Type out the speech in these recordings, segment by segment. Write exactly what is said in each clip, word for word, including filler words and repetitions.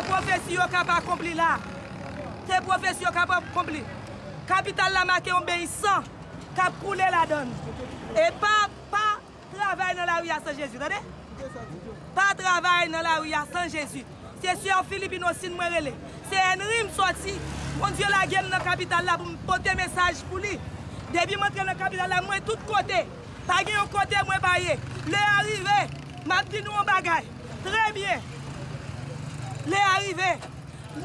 Pwofesi yo k ap akonpli la. Se pwofesi yo k ap akonpli. Kapital la make yon beyi san k ap koule ladan l. E pa, pa travay nan lari a san Jezi, tande? Pa travay nan lari a san Jezi. Se sè Filipino Sin mwen rele. Se Henry m sòti. Bondye lage m nan kapital la pou m pote mesaj pou li. Depi m antre nan kapital la, mwen tout kote. Pa gen yon kote mwen pa ye. Lè a rive, m ap di nou yon bagay. Trè byen. Lè a rive.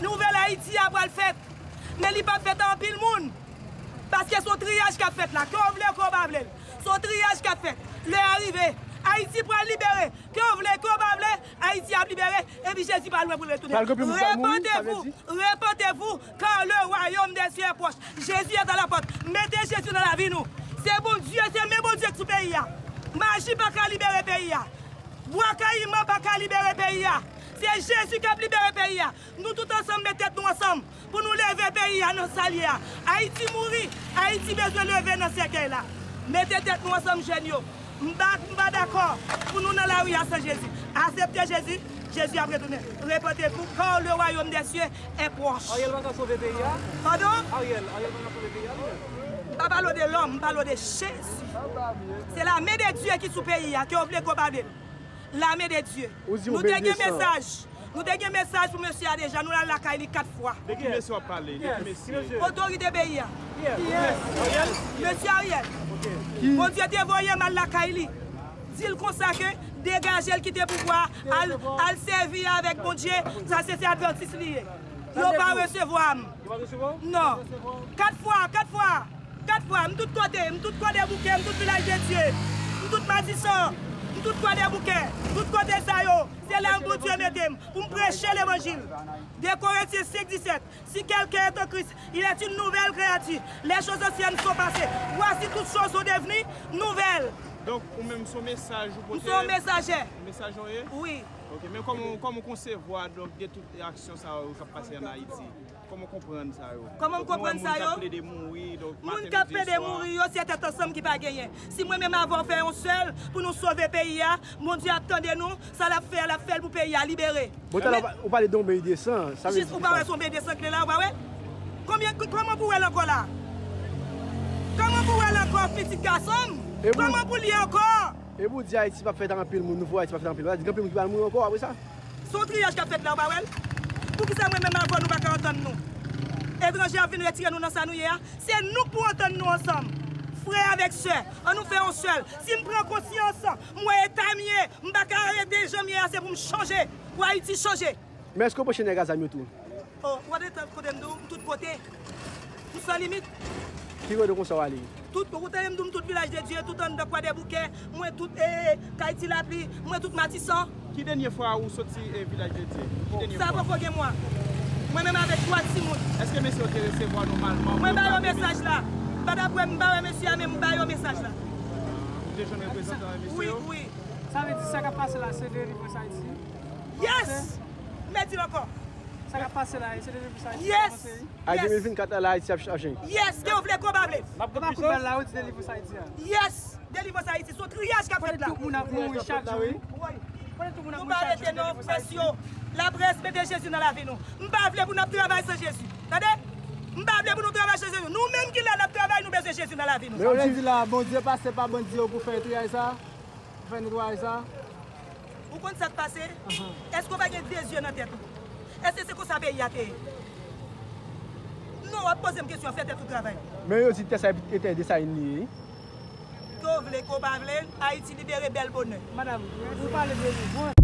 Nouvèl Ayiti a pral fèt. Men li p ap fèt a anpil moun. Paske se yon triyaj k ap fèt la. Ke w vle, ke w pa vle l. Se yon triyaj k ap fèt. Lè a rive. Ayiti pral libere. Ke w vle, ke w pa vle, Ayiti ap libere. Epi Jezi pa lwen pou l retounen. Pral gen pil moun k ap mouri, sa vle di? Repentez-vous, repentez-vous, car le royaume des cieux est proche. Jésus est à la porte. Mete Jezi nan lavi nou. Se Bondye, se men Bondye k sou peyi a. Maji pa ka libere peyi a. Bwa kayiman pa ka libere peyi a. Se Jezi k ap libere peyi a. Nou tout ansanm met tèt nou ansanm pou nou leve peyi a nan sa l ye a. Ayiti mouri, Ayiti bezwen leve nan sèkèy la. Mete tèt nou ansanm, jèn yo. M pa, m pa dakò pou nou nan lari a san Jezi. Aksepte Jezi, Jezi ap retounen. Repentez-vous, car le royaume des cieux est proche. Ariel pa ka sove peyi a? Padon? Ariel, Ariel pa ka sove peyi a, li menm? M pa pale de lòm, m pale de Jezi. Se lame de Dye ki sou peyi a, ke w vle, ke w pa vle. Lame de Dye. Nou te gen mesaj. Nou te gen mesaj pou mesye a deja. Nou al lakay li kat fwa. De ki mesye w ap pale? De ki mesye? Otorite peyi a. Mesye Ariel. Bondye te voye m al lakay li. Di l konsa ke degaje l, kite pouvwa, al, al sèvi avèk Bondye. Sa se, se advantis li ye. Yo pa resevwa m. Yo pa resevwa w? Non. Kat fwa, kat fwa. Kat fwa, m tout kote, m tout Kwadèboukè, m tout Vilaj de Dye, m tout Matisan, m tout Kwadèboukè, tout kote sa yo, se la Bondye mete m pou m preche levanjil. De Korentyen senk disèt, si quelqu'un est en Christ, il est une nouvelle créature. Les choses anciennes sont passées. Voici toutes choses sont devenues nouvelles. Donk, ou menm se yon mesaj ou pote? M se yon mesajè. Mesajè w ye? Wi. Ok, men kòman, kòman w konsevwa, donk, de tout aksyon sa yo k ap pase ann Ayiti? Kòman w konprann sa yo? Kòman m konprann sa yo? Donk, nou wè moun k ap plede mouri, donk, maten, midi, swa. Moun k ap plede mouri yo, se tèt ansanm ki pa genyen. Si mwen menm avè w fè yon sèl pou nou sove peyi a, Bondye ap tande nou, sa l ap fè a, l ap fè l pou peyi a libere. Bon, talè w pale de yon beyi de san, sa vle di ki sa? Jis ou pa wè se yon beyi de san ki la, ou pa wè? Konbyen, kòman pou w wè l ankò la? Kòman pou w wè l ankò, pitit gason m? Kòman pou l ye ankò? E pou w di Ayiti p ap fèt ak anpil moun, nouvo Ayiti p ap fèt ak anpil moun, sa vle di gen anpil moun ki pral mouri ankò apre sa? Se yon triyaj k ap fèt la, ou pa wè l? Poukisa mwen menm avè w nou pa ka antann nou? Etranje ap vin retire nou nan sa nou ye a. Se nou k pou antann nou ansanm. Frè avèk sè, ann nou fè yon sèl. Si m pran konsyans, m wè eta m ye, m pa ka rete jan m ye a, se pou m chanje, pou Ayiti chanje. Men èske w pwoche nèg a zam yo tou? Oh, ou pa t ret kote m di w, m tout kote. M san limit. Ki kote konsa w ale? Tout, ou tande m di w, m tout Vilaj de Dye, tout anndan Kwadèboukè, mwen tout, eh, Kay Ti Lapli, mwen tout Matisan. Ki dènye fwa ou soti, eh, Vilaj de Dye? Ki dènye fwa? Sa poko gen mwa. Mwen menm avèk twa timoun. Èske mesye yo te resevwa w nòmalman? Mwen ba yo mesaj la. M pa t ap wè, m pa wè mesye a, men m ba yo mesaj la. Ou te jwenn reprezantan mesye yo? Wi, wi. Sa vle di sa k ap pase la, se delivrans Ayiti? Yes! M di l ankò. Sa k ap pase la, se delivrans Ayiti k ap pase, wi. Yes! Ay, de mil vennkat la, la Ayiti ap chaje. Yes, ke w vle, ke w pa vle. N ap pran kout bal la, yo di delivrans Ayiti a. Yes, delivrans Ayiti, se yon triyaj k ap fèt la. Kote tout moun ap mouri chak jou, wi. Kote tout moun ap mouri chak jou, se delivrans Ayiti. Nou pa rete nan opresyon. Laprès, mete Jezi nan lavi nou. M pa vle pou n ap travay san Jezi. Tande? M pa vle pou nou travay san Jezi. Nou menm ki la n ap travay, nou bezwen Jezi nan lavi nou. Sa vle di la, Bondye pase pa bandi yo pou fè triyaj sa? Fè netwayaj sa. Ou konn sa k pase? Ahan. Èske w pa gen de zye nan tèt ou? Èske se konsa peyi a te ye? Non, w ap poze m kesyon, fè tèt ou travay. Men yo di tè sa e tè Desalin li ye, wi. Ke w vle, ke w pa vle, Ayiti libere bèl bonè. Madanm, ou pale de